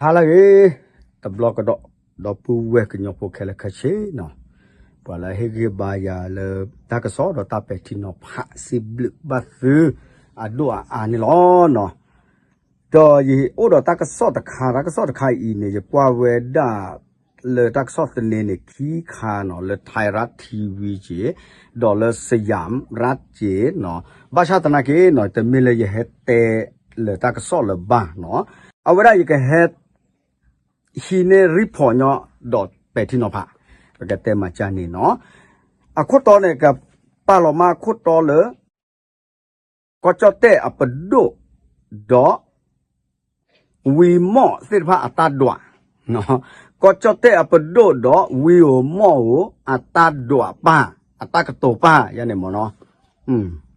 ဟါလၢအဂ့ၤ, တဘျီကဒီး, ဒီပုၢ်ဝဲၢ်ကညီဖိခဲလၢာ်ခဲဆ့နီၤ, ပှၤလၢအဟ့ၣ်ဂံၢ်ဘါယၤလၢ တၢ်ကစီၣ်ဒီးတၢ်ပဲာ်ထံနီၤဖးစံးဘျုးဘၣ်သု အဒိၣ်အအါန့ၣ်လီၤနီၤ. ဒီးယအိၣ်ဒီးတၢ်ကစီၣ်တခါ, တၢ်ကစီၣ်တခါအံၤန့ၣ် ယကွၢ်ဝဲဒၣ် လၢတၢ်ကစီၣ်သန့န့ၣ် ခံခါနီၤ, လၢ Thai Rat TV က့ၢ်, ဒီးလၢ Siam Rat က့ၢ်နီၤ. ဘၣ်ဆၣ်သနာ်က့နီၤ, တမ့ၢ်လၢယဟဲတဲလၢတၢ်ကစီၣ်လၢၤဘၣ်နီၤ. အဝဲဒၣ်ယကဟဲ ဟံးန့ၢ် report ညီ ဒီးပဲာ်ထံနီၤဖး, ပကတဲမၤကၢ်န့ၣ်နီၤ. အခိၣ်တီန့ၣ် ကပာ်လီၤမၢ်အခိၣ်တီလၢ ကီၢ်ကၠီၣ်တဲၣ်အပဒိၣ် ဒီး ဝံမီၣ်သ့ၣ်တဖၣ်အတၢ်ဒွး, ကီၢ်ကၠီၣ်တဲၣ်အပဒိၣ်ဒီး ဝံဧိၤမီၣ်ဧိၤ အတၢ်ဒွးပၢ်, အတၢ်ကတိၤပၢ်ယါန့ၣ်မ့ၢ်နီၤ.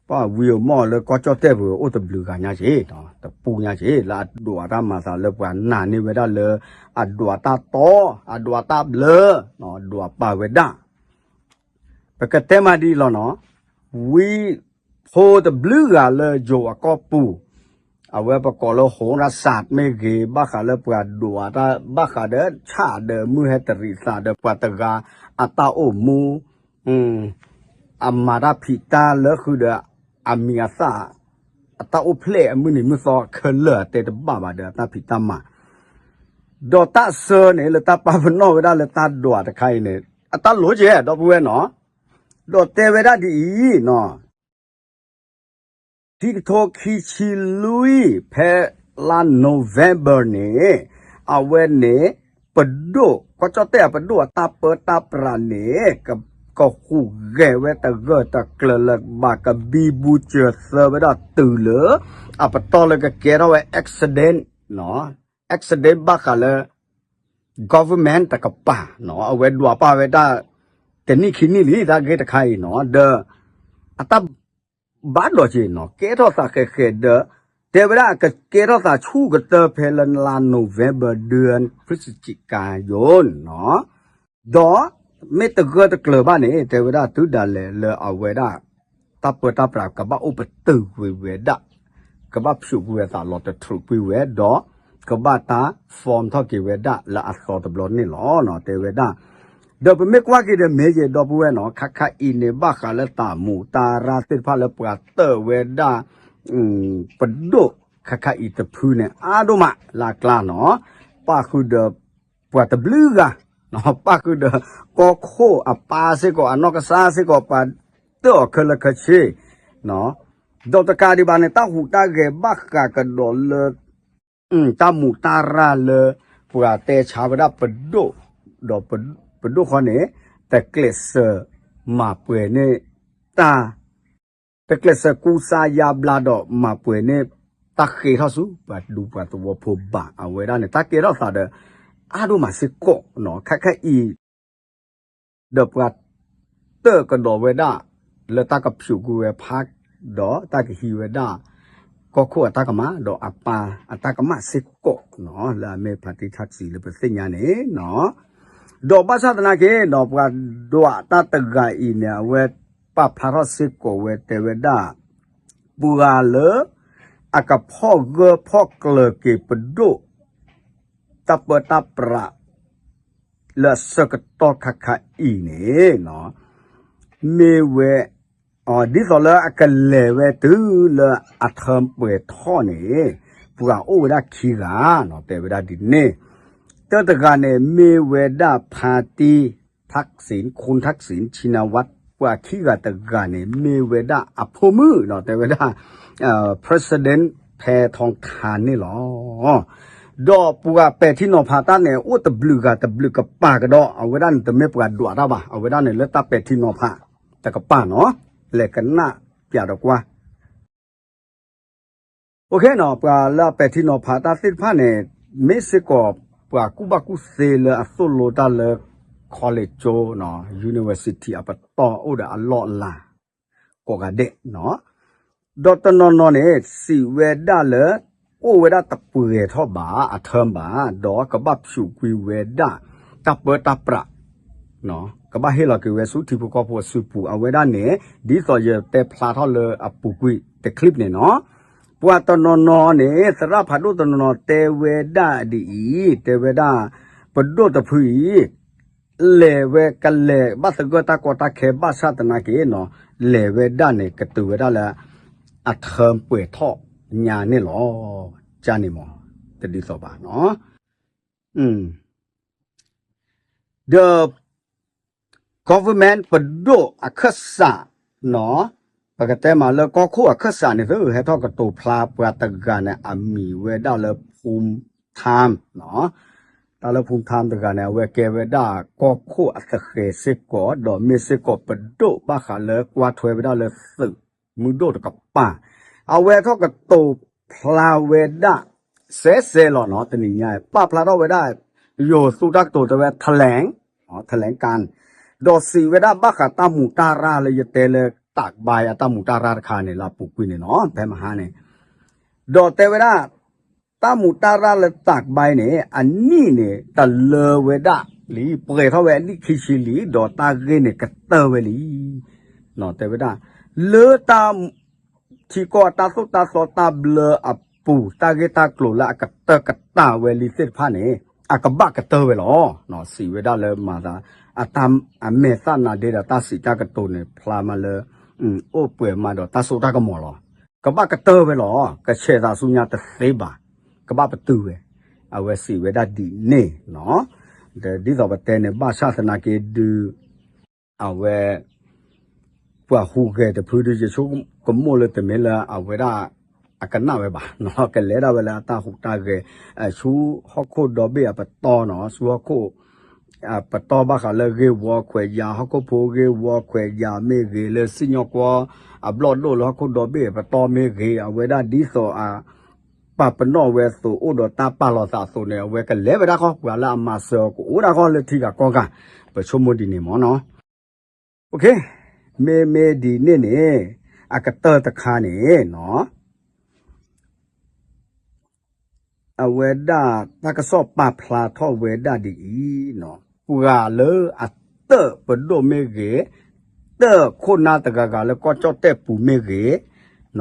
ပှၤဝံဧိၤမီၣ်ဧိၤလၢကီၢ်ကၠီၣ်တဲၣ်ပူၤ အိၣ်တဘျုးဂၤညါက့ၢ်, တပူၤညါက့ၢ်, လၢအဒွးတၢ်မၤသးလၢပှၤနာ်န့ၢ်ဝဲဒၣ်လၢ အဒွးတၢ်တီ, အဒွးတၢ်ဘျၢ, ဒွးပာ်ဝဲဒၣ် ပကတဲမးဒ်အံၤလီၤနီၤ, ဝံဖိတဘျုးဂၤလၢယိၤအကီၢ်ပူၤ, အဝဲပကိးလၢ โหราศาสตร์ မ့ၢ်ဂ့ၤ, ဘၣ်ဃးလၢပှၤဒွးတၢ် ဘၣ်ဃးဒီးဆၣ်ဒီးမုၢ်ဟဲတရံးသးဒီးပှၤတဂၤ အတၢ်အိၣ်မူ, အမၤတၢ်ဖံးတၢ်လၢဃုာ်ဒီး အမံၤအသၣ်, အတၢ်အိၣ်ဖျဲၣ်အမုၢ်နံၤမုၢ်သီခဲလၢာ် အတဲတဘၣ်ဘၣ်ဒီးအတၢ်ဖံးတၢ်မၤ ဒီးတၢ်ဆၢန့ၣ် လၢတၢ်ပာ်ပနီၣ်ဝဲဒၣ်လၢတၢ်ဒွးတခါအံၤန့ၣ် အတၢ်လိၤက့ၢ် ဒီပုၢ်ဝဲၢ်နီၤ, ဒီးတဲဝဲဒၣ်ဒ်အံၤနီၤ, ခံကထိခံဆံလွံၢ် ဖဲလါ November န့ၣ်, အဝဲန့ၣ် ပဒိၣ်, ကီၢ်ကၠီၣ်တဲၣ်အပဒိၣ်အတၢ်ပၢတၢ်ပြးန့ၣ် ကဟူးဂဲၤဝဲတဂၢၢ်တကျၢၤလၢဘၣ်ကဘံဘူစၢၤသၢဝဲဒၣ်တုၤလၢ အပတီၢ်လၢကကဲထီၣ်ဝဲ accident, accident ဘၣ်ဃးလၢ government တကပၤနီၤ, အဝဲဒွးပာ်ဝဲဒၣ် တနံၣ်ခံနံၣ်လံ တၢ်ဂ့ၢ်တခါအံၤနီၤ, ဒီး အတၢ်ဘၣ်ဒိးက့ၤနီၤ, ကဲထီၣ်သးဃဲးဃဲးဒီး တဲဝဲဒၣ်ကကဲထီၣ်သးဆူၣ်ကတၢၢ်ဖဲလၢလါ November ဒၢၣ် พฤศจิกายน နီၤ, ဒီးမ့ၢ်တဂၢၢ်တကျၢၤဘၣ်န့ၣ် တဲဝဲဒၣ်တုၤဒၣ်လဲာ်လၢအဝဲဒၣ် တၢ်ပၢတၢ်ပြးကဘၣ်အိၣ်ပတုာ်ကွံာ်ဝဲဒၣ်, ကဘၣ်ဖျိးကွံာ်ဝဲသးလီၤတထြူးကွံာ်ဝဲဒီး ကဘၣ်တၢ် form ထီၣ်က့ၤဝဲဒၣ်လၢအသီတဘျီန့ၣ်လီၤ တဲဝဲဒၣ်. ဒီးပမ့ၢ်ကွၢ်က့ၤဒီးမ့ၢ်ယဲ ဒီပုၢ်ဝဲၢ်နီၤ, ခါခါအံၤန့ၣ်ဘၣ်ဃးလၢတၢ်မူးတၢ်ရၢ်သ့ၣ်တဖၣ်လၢပှၤတၢၣ်ဝဲဒၣ် ပဒိၣ်ခါခါအံၤတဖုန့ၣ် အါဒိၣ်မးလၢအကျါနီၤ, ပၣ်ဃုာ်ဒီး ပှၤတဘျုးဂၤ, ပၣ်ဃုာ်ဒီးကီၢ်ခိၣ်အပၢ်စ့ၢ်ကီး အနီၢ်ကစၢ်စ့ၢ်ကီး ပှၤတၢၣ်အီၤခဲလၢာ်ခဲဆ့, ဒီးတကးဒံးဘၣ်န့ၣ် တၢ်ဟူးတၢ်ဂဲၤဘၣ်ဃးကဒီးလၢ တၢ်မူးတၢ်ရၢ်လၢ ပှၤတဲဆါဝဲဒၣ်ပဒိၣ်, ဒီးပဒိၣ်ဃီန့ၣ် တကျဲးစၢးမၤပှဲၤန့ၢ်တၢ်, တကျဲးစၢးကူစါယါဘျါဒီးမၤပှဲၤန့ၢ် တၢ်ဃ့ထီၣ်ဆူ ပှၤဒူပှၤသဝီဖိဘၣ် အဝဲဒၣ်န့ၣ် တၢ်ကဲထီၣ်သးဒီး အါဒိၣ်မးစ့ၢ်ကီးနီၤ, ခါခါအံၤ ဒီးပှၤတၢၣ်ကဒီးဝဲဒၣ် လၢတၢ်ကဖျိးကွံာ်ဝဲဖး ဒီးတၢ်ကဟံးဝဲဒၣ် ကီၢ်ခိၣ်အတၢ်ကမၣ် ဒီးအပၢ်အတၢ်ကမၣ်စ့ၢ်ကီးနီၤ, လၢအမ့ၢ်ဖါတံၢ်ထၣ်စံးလၢပသ့ၣ်ညါန့ၣ်နီၤ, ဒီးဘၣ်ဆၣ်သနာ်က့ဒီး ပှၤဒွးတၢ်တဂၤအံၤန့ၣ် အဝဲပာ်ဖျါထီၣ်စ့ၢ်ကီးဝဲတဲဝဲဒၣ် ပှၤလၢ အကဖီၣ်ဂၢၢ်ဖီၣ်ကျၢၤက့ၤပဒိၣ် တၢ်ပၢတၢ်ပြး လၢအဆၢကတီၢ်ခါခါအံၤန့ၣ် မ့ၢ်ဝဲ ဒ်သိးလၢအကလဲၤဝဲတုၤလၢအထၢပှဲၤထီၣ်န့ၣ် ပှၤအိၣ်ဝဲဒၣ်ခံဂၤနီၤ, တဲဝဲဒၣ်ဒ်န့ၣ်, တၢတဂၤန့ၣ် မ့ၢ်ဝဲဒၣ်ဖါတံၢ် ထၣ်စံး ခုၣ်ထၣ်စံး ဆံနဝး, ပှၤခံဂၤတဂၤန့ၣ် မ့ၢ်ဝဲဒၣ်အဖိမုၣ်နီၤ, တဲဝဲဒၣ် President ဖဲထီခါန့ၣ်လီၤ. ဒီးပှၤပဲာ်ထံနီၤဖးတၢ်န့ၣ် အိၣ်တဘျုးဂၤတဘျုးကပၤကဒီး, အဝဲဒၣ်န့ၣ် တမ့ၢ်ပှၤဒွးတၢ်ဘၣ်, အဝဲဒၣ်န့ၣ်လၢတၢ်ပဲာ်ထံနီၤဖးတကပၤနီၤ, လဲၤကနၣ်ပျးဒီးကွၢ် အိၣ်ခ့နီၤ, ပှၤလၢအပဲာ်ထံနီၤဖးတၢ်သ့ၣ်တဖၣ်န့ၣ် မ့ၢ်စ့ၢ်ကီးပှၤကူၣ်ဘၣ်ကူၣ်သ့လၢအသိၣ်လိတၢ်လၢ college ကၠိနီၤ, university အပတီၢ်အိၣ်ဒီးအလီၢ်အလၤ ကိးဂၤဒဲးနီၤ, ဒီးတနီၤနီၤန့ၣ် စံးဝဲဒၣ်လၢ အိၣ်ဝဲဒၣ်တပှဲၤထီၣ်ဘၣ် အထၢဘၣ်, ဒီးကဘၣ်ဖျိးကွံာ်ဝဲဒၣ် တၢ်ပၢတၢ်ပြး ကဘၣ်ဟ့ၣ်လီၤက့ၤဝဲဆူထံဖိကီၢ်ဖိအစုပူၤ အဝဲဒၣ်န့ၣ် ဒ်သိးယတဲဖျါထီၣ်လၢအပူၤကွံာ်တ clip န့ၣ်နီၤ, ပှၤတနီၤနီၤန့ၣ် သရၣ်ဖးဒိၣ်တနီၤနီၤတဲဝဲဒၣ်ဒ်အံၤ, တဲဝဲဒၣ် ပဒိၣ်တဖုအံၤ လဲၤဝဲကလဲၤဘၣ်သဂၢၢ်တၢ်ကီတၢ်ခဲဘၣ်ဆၣ်သနာ်က့နီၤ, လဲၤဝဲဒၣ်န့ၣ် ကတုၤဝဲဒၣ်လၢ အထၢပှဲၤထီၣ်ညါန့ၣ်လီၤ. ကန့ၣ်မး တဒ်သိးဘၣ်နီၤ. ဒီး government ပဒိၣ်အခၢၣ်စးနီၤ, ပကတဲမးလၢကီၢ်ခိၣ်အခၢၣ်စးန့ၣ် သုဟဲထီၣ်ကတိၤဖျါပှၤတဂၤန့ၣ် အမံၤဝဲဒၣ်လၢ ဖူထၢမ် နီၤ. တၢ်လၢ ဖူထၢမ် တဂၤန့ၣ် အဝဲကဲဝဲဒၣ်ကီၢ်ခိၣ်အသဃဲၤစ့ၢ်ကီး ဒီးမ့ၢ်စ့ၢ်ကီးပဒိၣ်ဘၣ်ဃးလၢကွၢ်ထွဲဝဲဒၣ်လၢသုးမုၢ်ဒိၣ်တကပၤ, အဝဲထီၣ်ကတိၤဖျါဝဲဒၣ် စဲးစဲးလီၤနီၤ, တနံၤညါ ပာ်ဖျါထီၣ်ဝဲဒၣ် ယိၤသူတၢ်ကတိၤတဲဝဲ ထလဲၣ်, ထလဲၣ်ကၣ်, ဒီးစံးဝဲဒၣ်ဘၣ်ဃးတၢ်မူးတၢ်ရၢ်လၢယတဲလၢ တၢ်ကဘါအတၢ်မူးတၢ်ရၢ်တခါန့ၣ် လၢအပူၤကွံာ်န့ၣ်နီၤ, ဖဲမဟါန့ၣ်, ဒီးတဲဝဲဒၣ် တၢ်မူးတၢ်ရၢ်လၢတၢ်ကဘါန့ၣ် အနံၣ်န့ၣ် တလၢဝဲဒၣ်လံ, ပှဲၤထီၣ်ဝဲအနံၣ်ခံဆံလံ, ဒီးတၢ်ဂ့ၢ်န့ၣ် ကတၢၢ်ဝဲလံ. တဲဝဲဒၣ် လၢတၢ် ထံကီၢ်အတၢ်သိၣ်တၢ်သီတၢ်ဘျၢအပူၤ တၢ်ဂ့ၢ်တၢ်ကျိၤလၢအကတၢၢ်ကတၢၢ်ဝဲလံသ့ၣ်တဖၣ်န့ၣ် အကဘၣ်ကတၢၢ်ဝဲလီၤ. စံးဝဲဒၣ်လၢမၤသး အတၢ်အမဲာ်သၣ်နါဒ့ဒီးတၢ်စံးတၢ်ကတိၤန့ၣ် ဖျါမးလၢ အိၣ်ပှဲၤမးဒီးတၢ်စိတၢ်ကမီၤလီၤ. ကဘၣ်ကတၢၢ်ဝဲလီၤ. ကဆဲးသးဆူညါတသ့ဘၣ်. ကဘၣ်ပတုာ်ဝဲ. အဝဲစံးဝဲဒၣ်ဒ်န့ၣ်နီၤ. ဒီးဒ်သိးပတဲန့ၣ် ဘၣ်ဆၣ်သနာ်က့ဒုး အဝဲ ပှၤဟူးဂဲၤတဖုဒုး ယဆိကမိၣ်လၢတမ့ၢ်လၢအဝဲဒၣ် အကနၣ်ဝဲဘၣ်, ကလဲၤဒၣ်ဝဲလၢအတၢ်ဟူးတၢ်ဂဲၤ ဆူဟီၣ်ခိၣ်ဒီဘ့ၣ်အပတီၢ်နီၤ, ဆူဟီၣ်ခိၣ် ပတီၢ်ဘၣ်ဃးလၢဂ့ၢ်ဝီခွဲးယာ် ဟီၣ်ခိၣ်ဖိဂ့ၢ်ဝီခွဲးယာ်မ့ၢ်ဂ့ၤ လၢစံၣ်ညီၣ်ကွီၢ်အဘျီၣ်ဒိၣ်လၢဟီၣ်ခိၣ်ဒီဘ့ၣ်အပတီၢ်မ့ၢ်ဂ့ၤ အဝဲဒၣ်ဒ်သိးအ ပာ်ပနီၣ်ဝဲအသိး အိၣ်ဒီးတၢ်ပာ်လီၤသးအသိးန့ၣ် အဝဲကလဲၤဝဲဒၣ်ဃီ ပှၤလၢအမၤစၢၤအီၤကအိၣ်ဒၣ်ဃီလၢထံဂၤကီၢ်ဂၤ, ပဆိကမိၣ်ဒ်န့ၣ်မ့ၢ်နီၤ. မ့မ့ၢ်ဒ်န့ၣ်န့ၣ် အကတၢၢ်တခါန့ၣ်နီၤ အဝဲဒၣ်တၢ်ကစီၣ်ပာ်ဖျါထီၣ်ဝဲဒၣ်ဒ်အံၤ, ပှၤလၢအတၢၣ်ပဒိၣ်မ့ၢ်ဂ့ၤ, တၢၣ်ခိၣ်နၢ်တဂၤဂၤလၢကီၢ်ကၠီၣ်တဲၣ်ပူၤမ့ၢ်ဂ့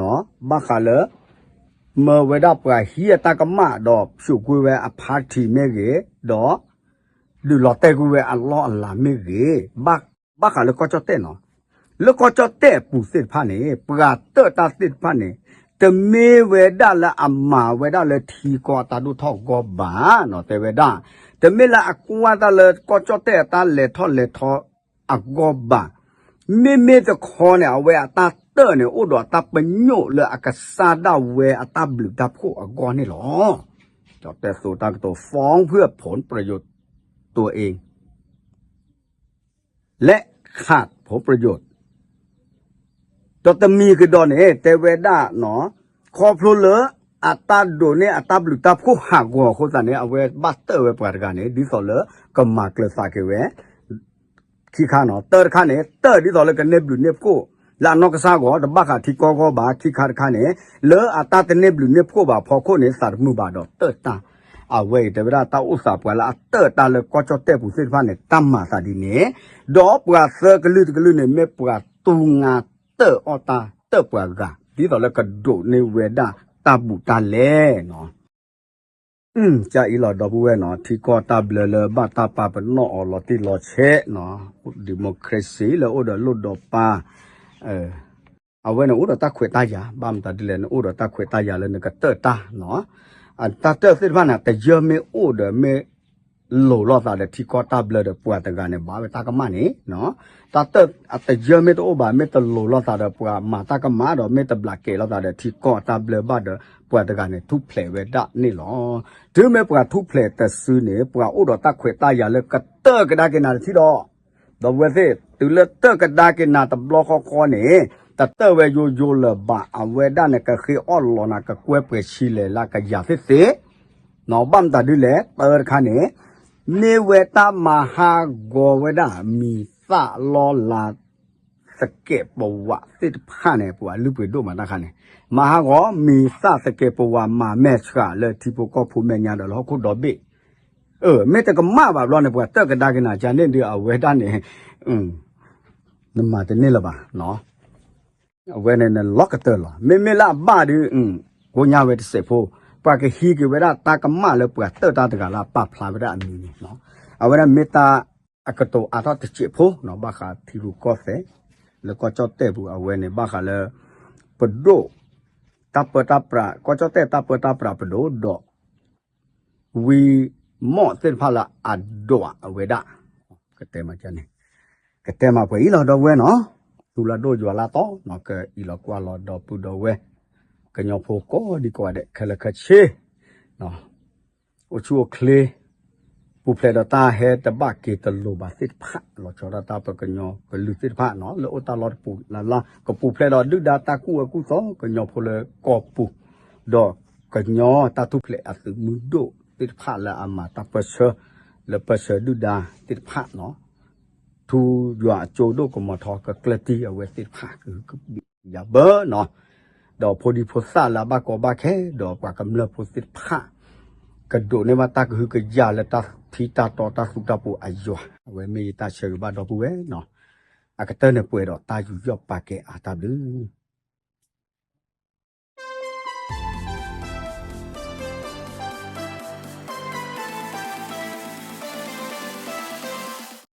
ၤ, ဘၣ်ဃးလၢ မၢဝဲဒၣ်ပှၤဟံးအတၢ်ကမၣ်ဒီး ဖျိးကွံာ်ဝဲအ party မ့ၢ်ဂ့ၤ, ဒီး ဒုးလီၤတဲာ်ကွံာ်ဝဲအလီၢ်အလၤမ့ၢ်ဂ့ၤ, ဘၣ်ဃးလၢကီၢ်ကၠီၣ်တဲၣ်နီၤ, လၢကီၢ်ကၠီၣ်တဲၣ်အပူၤသ့ၣ်တဖၣ်န့ၣ် ပှၤတၢၣ်တၢ်သ့ၣ်တဖၣ်န့ၣ် တမ့ၢ်ဝဲဒၣ်လၢအမၤဝဲဒၣ်လၢထံကီၢ်အတၢ်ဒိၣ်ထီၣ်အဂီၢ်ဘၣ်နီၤ, တဲဝဲဒၣ် တမ့ၢ်လၢအကွၢ်တၢ်လၢကီၢ်ကၠီၣ်တဲၣ်အတၢ်လဲၤထီၣ်လဲၤထီအဂီၢ်ဘၣ်. မ့မ့ၢ်တခီန့ၣ် အဝဲအတၢ်တၢၣ်န့ၣ် အိၣ်ဒီးအတၢ်ပညိၣ်လၢအကစၢ်ဒၣ်ဝဲအတၢ်ဘျုးတၢ်ဖှိၣ်အဂီၢ်န့ၣ်လီၤ. ဒီးတဲသိးတၢ်ကတိၤ ฟ้องเพื่อผลประโยชน์ตัวเอง และขาดผลประโยชน์ ဒီးတမံၤကဒီးန့ၣ် တဲဝဲဒၣ်နီၤ, ခီဖျိလၢအတၢ်ဒိးန့ၢ်အတၢ်ဘျုးတၢ်ဖှိၣ်ဟးဂီၤအဃိသတးန့ၣ် အဝဲဘၣ်တၢၣ်ဝဲပှၤတဂၤန့ၣ် ဒ်သိးလၢကမၤကျၢၤသးက့ၤဝဲ ခံခါနီၤ, တၢၢ်တခါန့ၣ် တၢၢ်ဒ်သိးလၢကန့ၢ်ဘျုးန့ၢ်ဖှိၣ် လၢအနီၢ်ကစၢ်အဂီၢ် တဘၣ်ဃးထံကီၢ်အဂီၢ်ဘၣ်, ခံခါတခါန့ၣ် လၢအတၢ်တန့ၢ်ဘျုးန့ၢ်ဖှိၣ်ဘၣ်အဖီခိၣ်န့ၣ် သးတမုာ်ဘၣ်ဒီးတၢၣ်တၢ်, အဝဲအံၤတဲဝဲဒၣ်တၢ်အိၣ်သးပှၤလၢအတၢၣ်တၢ်လၢကီၢ်ကၠီၣ်တဲၣ်ပူၤသ့ၣ်တဖၣ်န့ၣ် တၢ်မၤသးဒ်န့ၣ်, ဒီးပှၤသၢကလုာ်တကလုာ်န့ၣ် မ့ၢ်ပှၤတူၢ်ငါတၢၣ်အီၣ်တၢ်တၢၣ်ပှၤဂၤ ဒ်သိးလၢကဒိးန့ၢ်ဝဲဒၣ်တၢ်ဘူးတၢ်လဲနီၤ. ကအံၤလီၤဒီပုၢ်ဝဲၢ်နီၤ, ထံကီၢ်တၢ်ဘျၢလၢဘၣ်တၢ်ပာ်ပနီၣ်အီၤလီၤတံၢ်လီၤဆဲးနီၤ, democracy လၢအိၣ်ဒီးလိၣ်ဒီးပၢ်, အဝဲန့ၣ်အိၣ်ဒီးတၢ်ခွဲးတၢ်ယာ်, ဘၣ်မတၤဒ်လဲၣ်န့ၣ် အိၣ်ဒီးတၢ်ခွဲးတၢ်ယာ်လၢနကတၢၣ်တၢ်နီၤ, တၢ်တၢၣ်သ့ၣ်တဖၣ်န့ၣ် တယၢၢ်မ့ၢ်အိၣ်ဒီးမ့ၢ် လိၤလိာ်သးဒီးထံကီၢ်တၢ်ဘျၢဒီးပှၤတဂၤန့ၣ် ဘၣ်ဝဲတၢ်ကမၣ်န့ၣ်, တၢ်တၢၣ်အတယၢၢ်မ့ၢ်တအိၣ်ဘၣ် မ့ၢ်တလိၤလိာ်သးဒီးပှၤမၤတၢ်ကမၣ်ဒီး မ့ၢ်တဘျးကဲလိာ်သးဒီးထံကီၢ်တၢ်ဘျၢဘၣ်ဒီး ပှၤတဂၤန့ၣ် ထူၣ်ဖျဲးဝဲဒၣ်န့ၣ်လီၤ. တုၤမ့ၢ်ပှၤထူၣ်ဖျဲးတစုန့ၣ် ပှၤအိၣ်ဒီးတၢ်ခွဲးတၢ်ယာ်လၢကတၢၣ်ကဒါက့ၤနၤတထံၣ်ဒီး ဒီပုၢ်ဝဲၢ်သ့ၣ်, တုၤလၢတၢၣ်ကဒါက့ၤနၤတဘျီဃီဃီန့ၣ် တတၢၣ်ဝဲယိယိလၢၤဘၣ်, အဝဲဒၣ်န့ၣ် ကဃ့အီၣ်လီၤနၤ ကကွဲပှဲၤဆံလဲၣ်လၢကယၤသ့ၣ်သ့ၣ်, ဘၣ်မတၤဒ်လဲၣ်, တၢတခါန့ၣ် မ့ၢ်ဝဲတၢ်မၤဟးဂီၤဝဲဒၣ် မံၤသၣ်လီလါ သကဲးပဝးသ့ၣ်တဖၣ်န့ၣ် ပှၤလုၢ်ပှ့ၤဒိၣ်မးတၢ်ခါန့ၣ်, မၤဟးဂီၤ မံၤသၣ်သကဲးပဝး မၤမဲာ်ဆှးလၢထံဖိကီၢ်ဖိမဲာ်ညါဒီးလၢဟီၣ်ခိၣ်ဒီဘ့ၣ် မ့ၢ်တကမၣ်ဘၣ်ဘျီန့ၣ် ပှၤတၢၣ်ကဒါက့ၤနၤကန့ၣ်ဒုး အဝဲဒၣ်န့ၣ် နမၤတန့ၢ်လၢၤဘၣ်. အဝဲန့ၣ်နလီၤကတၢၢ်လီၤ. မ့မ့ၢ်လၢအဘၣ်ဒုး ကိညါဝဲတစဲးဖိ, ပှၤကဟံးက့ၤဝဲဒၣ်တၢ်ကမၣ်လၢပှၤတၢၢ်တၢ်တဂၤလၢအပာ်ဖျါဝဲဒၣ်အမံၤန့ၣ်, အဝဲဒၣ်မ့ၢ်တၢ်အကတိၤအါထီၣ်တစဲးဖိနီၤ, ဘၣ်ဃးထံရူၢ်ကီၢ်သဲး လၢကီၢ်ကၠီၣ်တဲၣ်ပူၤအဝဲန့ၣ် ဘၣ်ဃးလၢ ပဒိၣ် တၢ်ပၢတၢ်ပြး ကီၢ်ကၠီၣ်တဲၣ်တၢ်ပၢတၢ်ပြးပဒိၣ်ဒီး ဝံမီၣ်သ့ၣ်တဖၣ်လၢအဒွးအဝဲဒၣ်, ကတဲမးန့ၣ်, ကတဲမးပှဲၤအံၤလီၤ ဒီပုၢ်ဝဲၢ်နီၤ, ထူလၢဒိၣ်ယွၤလၢတီနီၤ, ကအံးလီၤကွၢ်လီၤဒီပုၢ်ဒီဝဲၢ်, ကညီဖိကိးဒံကိးဂၤဒဲး ခဲလၢာ်ခဲဆ့ အိၣ်ဆူၣ်အိၣ်ချ့, ပူၤဖျဲးဒီးတၢ်ဟဲတဘၣ်က့ၤတလိၤဘၣ်သ့ၣ်တဖၣ်, လီၤဆီဒၣ်တၢ်ပကညီကလုာ်သ့ၣ်တဖၣ်နီၤ, လၢအိၣ်တၢ်လီၢ်တပူၤလၢ်လၢ် ကပူၤဖျဲးဒီးဒုၣ်ဒါတၢ်ကူၣ်အၢကူၣ်သီ ကညီဖိလၢကီၢ်ပူၤ, ဒီးကညီတၢ်ထူၣ်ဖျဲးအသုးမုၢ်ဒိၣ်သ့ၣ်တဖၣ်လၢအမၤတၢ်ပၢဆှၢ လၢပၢဆှၢဒုၣ်ဒါသ့ၣ်တဖၣ်နီၤ, ထူယွၤအကၠိဒိၣ်ကမီၤထီ ကကျၢၢ်တံၢ်အဝဲသ့ၣ်တဖၣ် ကဟုကယာ်ဘၢနီၤ, ဒီးဖိဒံဖိသၣ်လၢအဘၣ်ကီဘၣ်ခဲ ဒီးပှၤကမျၢၢ်ဖိသ့ၣ်တဖၣ် ကဒိးန့ၢ်ဘၣ်တၢ်ကဟုကယာ်လၢတၢ်ထံတၢ်တီတၢ်သူတၢ်ပူၤအယွၤ, အဝဲမ့ၢ်ယတၢ်ဆၢဂ့ၤဘၣ်ဒီပုၢ်ဝဲၢ်နီၤ, အကတၢၢ်န့ၣ်ပှဲၤဒီးတၢ်ယူးယီၣ်ပာ်ကဲအါတၢ်ဘျုး